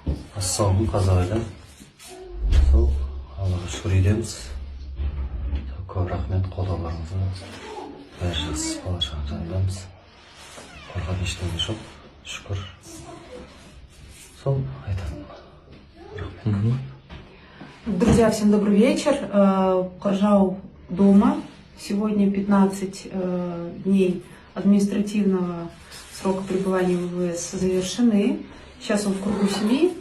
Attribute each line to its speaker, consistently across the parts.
Speaker 1: Ассалаумағалейкум, қазақ елі! Сол, Аллаға шүкір, үйдеміз. Сол, көп рахмет қолдауларыңызға. Бәрі жақсы, бала шаға жанындамыз, қорқатын ештеңе жоқ, шүкір. Сол айтатыным, рахмет.
Speaker 2: Друзья, всем добрый вечер. Каржау дома. Сегодня 15 дней административного срока пребывания в ВВС завершены. Сейчас он в кругу семьи.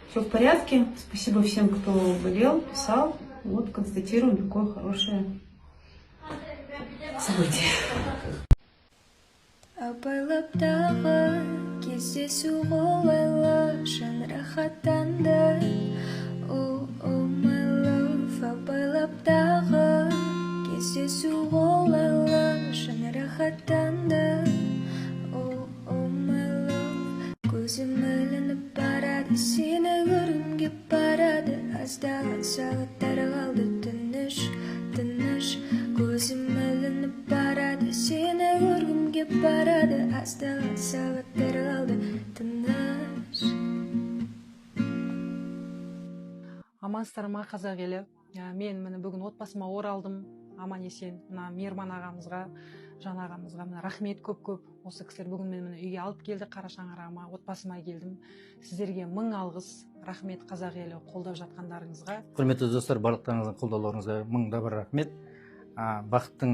Speaker 2: Все в порядке. Спасибо всем, кто болел, писал. Вот, констатируем такое хорошее событие.
Speaker 3: Абайлап тағы кездесу қолайлы, жан рахаттанды. Oh, oh, my love. Абайлап тағы кездесу қолайлы, жан рахаттанды. Oh, oh, my love. Көзім ілініп барады, сені көргім кеп барады. Аздаған сағаттар қалды, тыныш, тыныш. Көзім ілініп барады, сені көргім кеп барады. Аздаған сағаттар қалды, тыныш.
Speaker 4: Амансыздар ма, қазақ елі? Мен, міне, бүгін отбасыма оралдым аман есен. Мына Мейірман ағамызға, Жан ағамызға, мына, рахмет көп көп. Осы кісілер бүгін мені, міне, үйге алып келді, қара шаңырағыма, отбасыма келдім. Сіздерге мың алғыс, рахмет, қазақ елі, қолдап жатқандарыңызға.
Speaker 5: Құрметті достар, барлықтарыңыздың қолдауларыңызға мың да бір рахмет. Бақыттың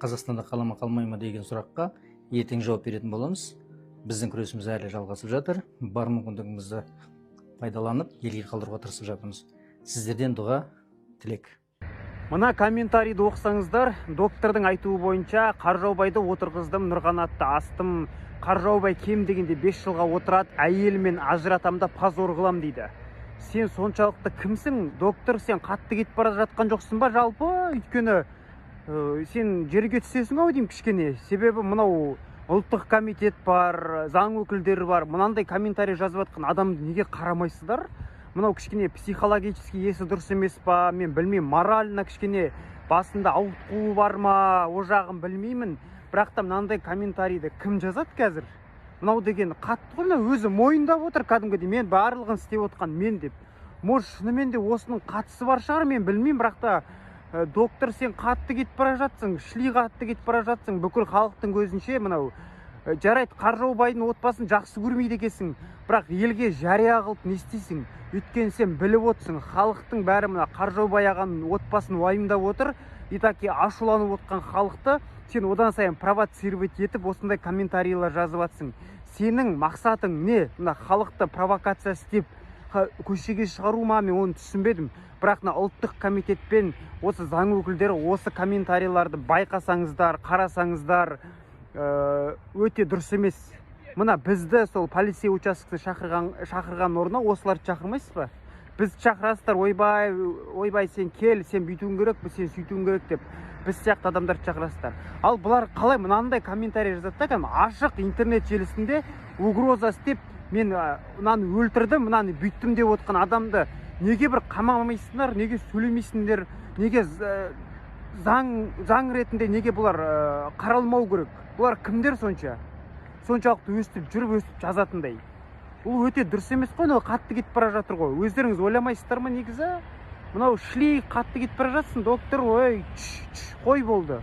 Speaker 5: Қазақстанда қала ма, қалмай ма деген сұраққа ертең жауап беретін боламыз. Біздің күресіміз әлі жалғасып жатыр. Бар мүмкіндігімізді пайдаланып, елге қалдыруға тырысып жатырмыз. Сіздерден дұға, тілек.
Speaker 6: Мына комментарийді оқысаңыздар, доктордың айтуы бойынша, Қаржаубайды отырғыздым, Нұрғанатты астым, Қаржаубай кем дегенде 5 жылға отырады, әйелімен ажыратам да позор қылам дейді. Сен соншалықты кімсің, доктор? Сен қатты кетіп бара жатқан жоқсың ба жалпы? Өйткені сен жерге түсесің ау деймін кішкене. Себебі мынау ұлттық комитет бар, заң өкілдері бар. Мынандай комментарий жазып жатқан адамды неге қарамайсыздар? Мынау кішкене психологически есі дұрыс емес па, мен білмеймін. Морально кішкене басында ауытқуы бар ма, о жағын білмеймін. Бірақ та мынандай комментарийді кім жазады қазір? Мынау деген қатты ғой. Мынау өзі мойындап отыр кәдімгідей, мен барлығын істеп отқан мен деп. Может, шынымен де осының қатысы бар шығар, мен білмеймін. Бірақ та доктор, сен қатты кетіп бара жатсың, шли, қатты кетіп бара жатсың бүкіл халықтың көзінше. Мынау жарайды, Қаржаубайдың отбасын жақсы көрмейді екенсің, бірақ елге жария қылып не істейсің? Өйткені сен біліп отырсың, халықтың бәрі мына Қаржаубай ағаның отбасын уайымдап отыр. И так и ашуланып отқан халықты сен одан сайын провоцировать етіп, осындай комментарийлер жазып жатсың. Сенің мақсатың не? Мына халықты провокация істеп, көшеге шығару ма? Мен оны түсінбедім. Бірақ мына ұлттық комитетпен осы заң өкілдері, осы комментарийларды байқасаңыздар, қарасаңыздар, өте дұрыс емес. Мына бізді сол полиция учаскесі шақырған орнына осыларды шақырмайсыз ба? Бізді шақырасыздар: «Ойбай, ойбай, сен кел, сен бүйтуің керек, сен сөйтуің керек», – деп біз сияқты адамдарды шақырасыздар. Ал бұлар қалай мынандай комментарий жазады да, кәдімгі ашық интернет желісінде угроза істеп, мен мынаны өлтірдім, мынаны бүйттім деп отқан адамды неге бір қамамайсыңдар? Неге сөйлемейсіңдер? Неге заң ретінде неге бұлар қаралмау керек? Бұлар кімдер соншалықты өстіп жүріп, өстіп жазатындай? Бұл өте дұрыс емес қой. Мынау қатты кетіп бара жатыр ғой, өздеріңіз ойламайсыздар ма негізі? Мынау шли, қатты кетіп бара жатсың, доктор. Ой, чш, чш, қой, болды.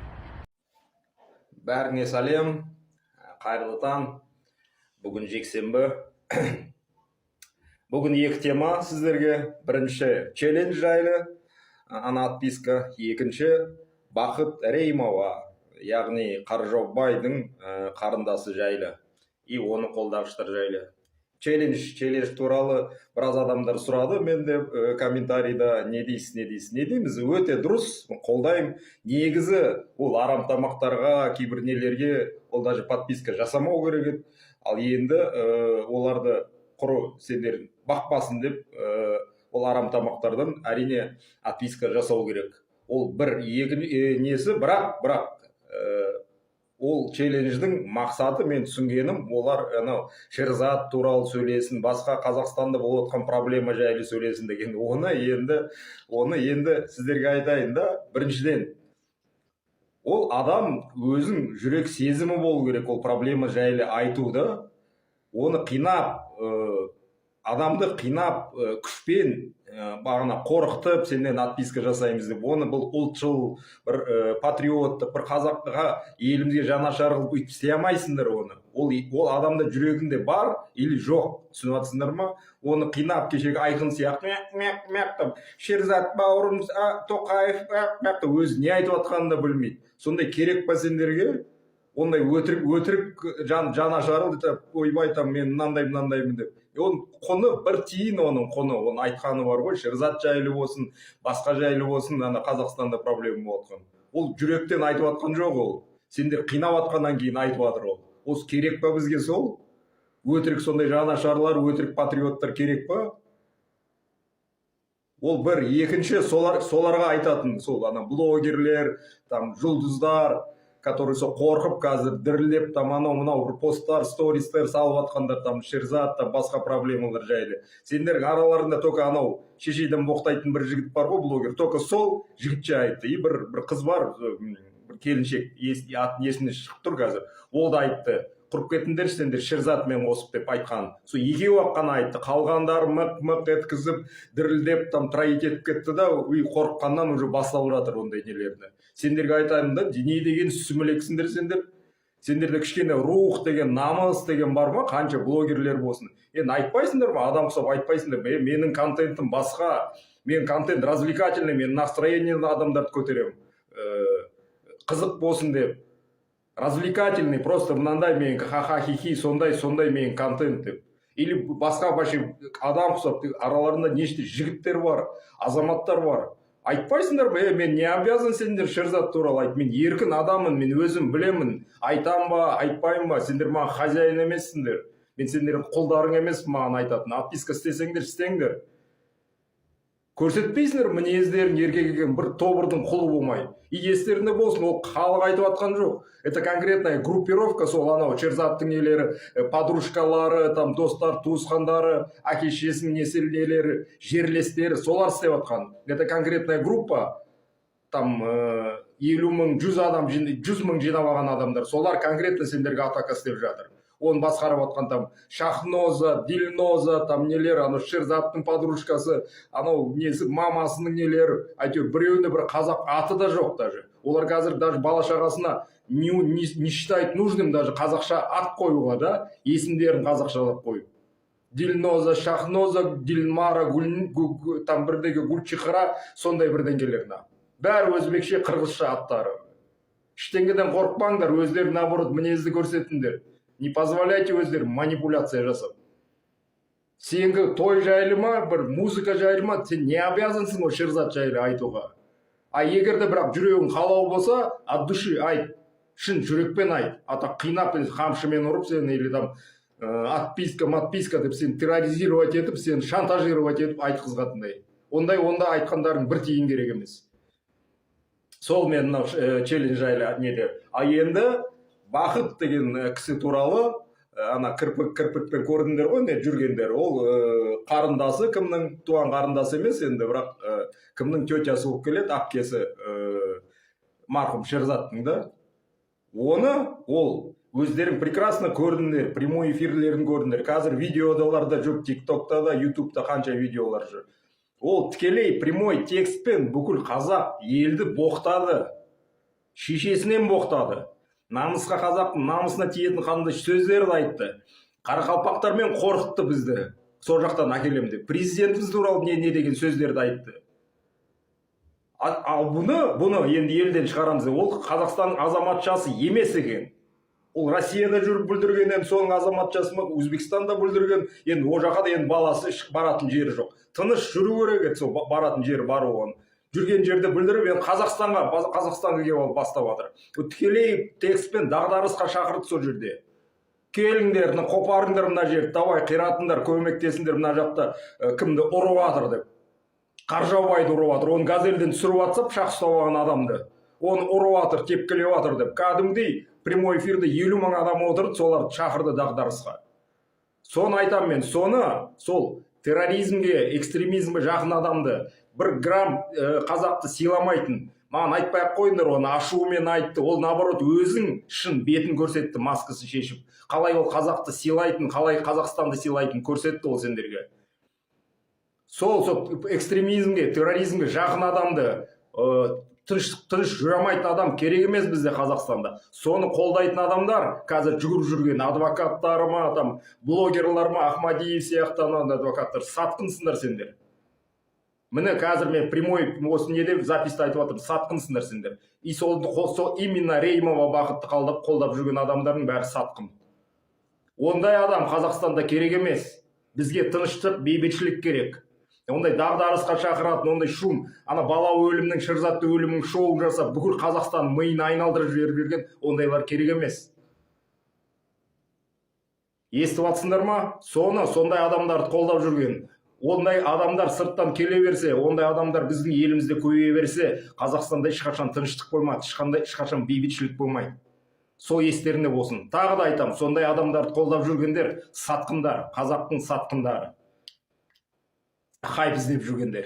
Speaker 7: Бәріңе сәлем, қайырлы таң! Бүгін жексенбі. Бүгін екі тема сіздерге. Бірінші, челлендж жайлы, ана отписка. Екінші, Бақыт Реймова, яғни Қаржаубайдың қарындасы жайлы и оны қолдағыштар жайлы. Челлендж туралы біраз адамдар сұрады менде комментарийда: «Не дейсіз, не дейсіз?» Не дейміз? Өте дұрыс, қолдаймын. Негізі ол арам тамақтарға, кейбір нелерге ол даже подписка жасамау керек еді. Ал енді оларды құры сендер бақпасын деп, ол арам тамақтардан, әрине, отписка жасау керек. Ол бір екі несі. Бірақ ол челлендждің мақсаты, мен түсінгенім, олар анау Шерзат туралы сөйлесін, басқа Қазақстанда болып жатқан проблема жайлы сөйлесін деген. Оны енді сіздерге айтайын да. Біріншіден, ол адам өзің жүрек сезімі болу керек ол проблема жайлы айтуды. Оны қинап Адамды қинап, күшпен, бағана қорқытып, сенден отписка жасаймыз деп, оны бұл ұлтшыл бір, патриоттық бір, қазаққа, елімізге жанашыр қылып өйтіп істей алмайсыңдар оны. Ол адамда жүрегінде бар или жоқ, түсініп жатсыңдар ма? Оны қинап, кешегі Айқын сияқты мяк, мяк, мяк деп, Шерзат бауырым, Тоқаев, мяк, мяк деп, өзі не айтып жатқанын да білмейді. Сондай керек па сендерге? Ондай өтірік жанашырлық деп, ойбай, там мен мынандай, мынандаймын деп. И оның құны бір тиын, оның құны, оның айтқаны бар ғой, Шерзат жайлы болсын, басқа жайлы болсын, ана Қазақстанда проблема болып жатқан. Ол жүректен айтып жатқан жоқ, ол сендер қинап жатқаннан кейін айтып жатыр ол. Осы керек па бізге сол өтірік сондай жанашырлар, өтірік патриоттар керек па? Ол бір. Екінші, соларға айтатын, сол ана блогерлер, там жұлдыздар, который сол қорқып қазір дірілдеп, там анау мынау бір посттар, стористер салып жатқандар, там Шерзат, там басқа проблемалар жайлы. Сендердің араларында только анау шешеден боқтайтын бір жігіт бар ғой, блогер, только сол жігітше айтты. И бір қыз бар, бір келіншек, аты есімнен шығып тұр қазір, ол да айтты, құрып кетіңдерші сендер Шерзатмен қосып деп айтқан. Сол екеуі ақ қана айтты, қалғандары мық мық еткізіп, дірілдеп, там троить етіп кетті да, үй қорыққаннан уже басталып жатыр ондай нелерді. Сендерге айтайын да, не деген сүмелексіңдер сендер? Сендерде кішкене рух деген, намыс деген бар ма? Қанша блогерлер болсын, енді айтпайсыңдар ма, адам ұқсап айтпайсыңдар ма: «Е, менің контентім басқа, менің контент развлекательный, мен настроение адамдарды көтеремін, қызық болсын деп, развлекательный просто мынандай менікі, ха ха хи хи, сондай менің контент» деп, или басқа вообще адам ұқсап, араларында нешті жігіттер бар, азаматтар бар, айтпайсыңдар ба: «Е, мен не обязан сендер Шерзат туралы айт, мен еркін адаммын, мен өзім білемін, айтам ба, айтпаймын ба, сендер маған хозяин емессіңдер, мен сендердің құлдарың емеспін маған айтатын, отписка істесеңдер, істеңдер». Көрсетпейсіңдер мінездерін, еркек екен, бір тобырдың құлы болмай. И естерінде болсын, ол халық айтып жатқан жоқ, это конкретная группировка, сол анау Шерзаттың нелері, подружкалары, там достар, туысқандары, әке шешесінің несі, нелері, жерлестері, солар істеп жатқан. Это конкретная группа, там 50 000, 100 адам, 100 000 жинап алған адамдар, солар конкретно сендерге атака істеп жатыр. Оны басқарып жатқан там Шахноза, Дильноза, там нелер, анау Шерзаттың подружкасы, анау несі, мамасының нелері, әйтеуір біреуінде бір қазақ аты да жоқ даже. Олар қазір даже бала шағасына не считают нужным даже қазақша ат қоюға да, есімдерін қазақшалап қойып, Дильноза, Шахноза, Дильмара, Гүл, там бірдеңе, Гүлчихра, сондай бірдеңелер, на бәрі өзбекше, қырғызша аттары. Ештеңеден қорықпаңдар, өздері наоборот мінезді көрсетіңдер, не позволяйте өздері манипуляция жасап. Сенгі той жайлы ма, бір музыка жайлы ма, сен не обязансың ол Шерзат жайлы айтуға. А егер де бірақ жүрегің қалау болса, от души айт, шын жүрекпен айт. А так қинап, қамшымен ұрып сені или там отписка матписка деп сені терроризировать етіп, сені шантажировать етіп айтқызғатындай ондай, онда айтқандарың бір тиын керек емес. Сол мен мынау челлендж жайлы неде. А енді Бақыт деген кісі туралы, ана кірпікпен көрдіңдер ғой, не жүргендер, ол қарындасы, кімнің, туған қарындасы емес енді, бірақ кімнің тетясы болып келеді, әпкесі, марқұм Шерзаттың да. Оны ол өздерің прекрасно көрдіңдер, прямой эфирлерін көрдіңдер, қазір видеолар да жүр, Тик Токта да, Ютубта қанша видеолар жүр. Ол тікелей прямой текстпен бүкіл қазақ елді боқтады, шешесінен боқтады, намысқа, қазақтың намысына тиетін қандай сөздерді айтты, қарақалпақтармен қорқытты бізді, сол жақтан әкелемін деп, президентіміз туралы не деген сөздерді айтты. Ал бұны енді елден шығарамыз деп, ол Қазақстанның азаматшасы емес екен, ол Россияда жүріп бүлдірген, енді соның азаматшасы ма, Өзбекстанда бүлдірген, енді ол жаққа да енді баласы баратын жері жоқ, тыныш жүру керек еді, сол баратын жері бар оған, жүрген жерде бүлдіріп, енді Қазақстанға келіп алып бастап жатыр. Ол тікелей текстпен дағдарысқа шақырды сол жерде: келіңдер, мына қопарыңдар мына жерді, давай қиратыңдар, көмектесіңдер, мына жақта кімді ұрып жатыр деп, Қаржаубайды ұрып жатыр, оны газельден түсіріп жатса, пышақ ұстап алған адамды, оны ұрып жатыр, тепкілеп жатыр деп, кәдімгідей прямой эфирде 50 000 адам отырды, соларды шақырды дағдарысқа. Соны айтамын мен, соны, сол терроризмге, экстремизмге жақын адамды, бір грамм қазақты сыйламайтын, Маған айтпай ақ қойыңдар, оны ашуымен айтты. Ол, наоборот, өзің шын бетін көрсетті, маскасын шешіп. Қалай ол қазақты сыйлайтын, қалай Қазақстанды сыйлайтын көрсетті ол сендерге. Сол экстремизмге, терроризмге жақын адамды, тыныш жүре алмайтын адам керек емес бізде, Қазақстанда. Соны қолдайтын адамдар, қазір жүгіріп жүрген адвокаттар ма, там блогерлар ма, Ахмадиев сияқты ана адвокаттар, сатқынсыңдар сендер. Міне, қазір мен прямой осы неде, записьте айтып жатырмын: сатқынсыңдар сендер. И сол именно Реймова Бақытты қолдап жүрген адамдардың бәрі сатқын. Ондай адам Қазақстанда керек емес. Бізге тыныштық, бейбітшілік керек. Ондай дағдарысқа шақыратын, ондай шум, ана бала өлімнің, Шерзатты өлімінің шоу жасап, бүкіл Қазақстан миын айналдырып жіберіп жүрген ондайлар керек емес. Естіп жатсыңдар ма соны? Сондай адамдарды қолдап жүрген, ондай адамдар сырттан келе берсе, ондай адамдар біздің елімізде көбейе берсе, Қазақстанда ешқашан тыныштық болмайды, ешқашан бейбітшілік болмайды. Сол естерінде болсын. Тағы да айтамын: сондай адамдарды қолдап жүргендер сатқындар, қазақтың сатқындары, хайп іздеп жүргендер.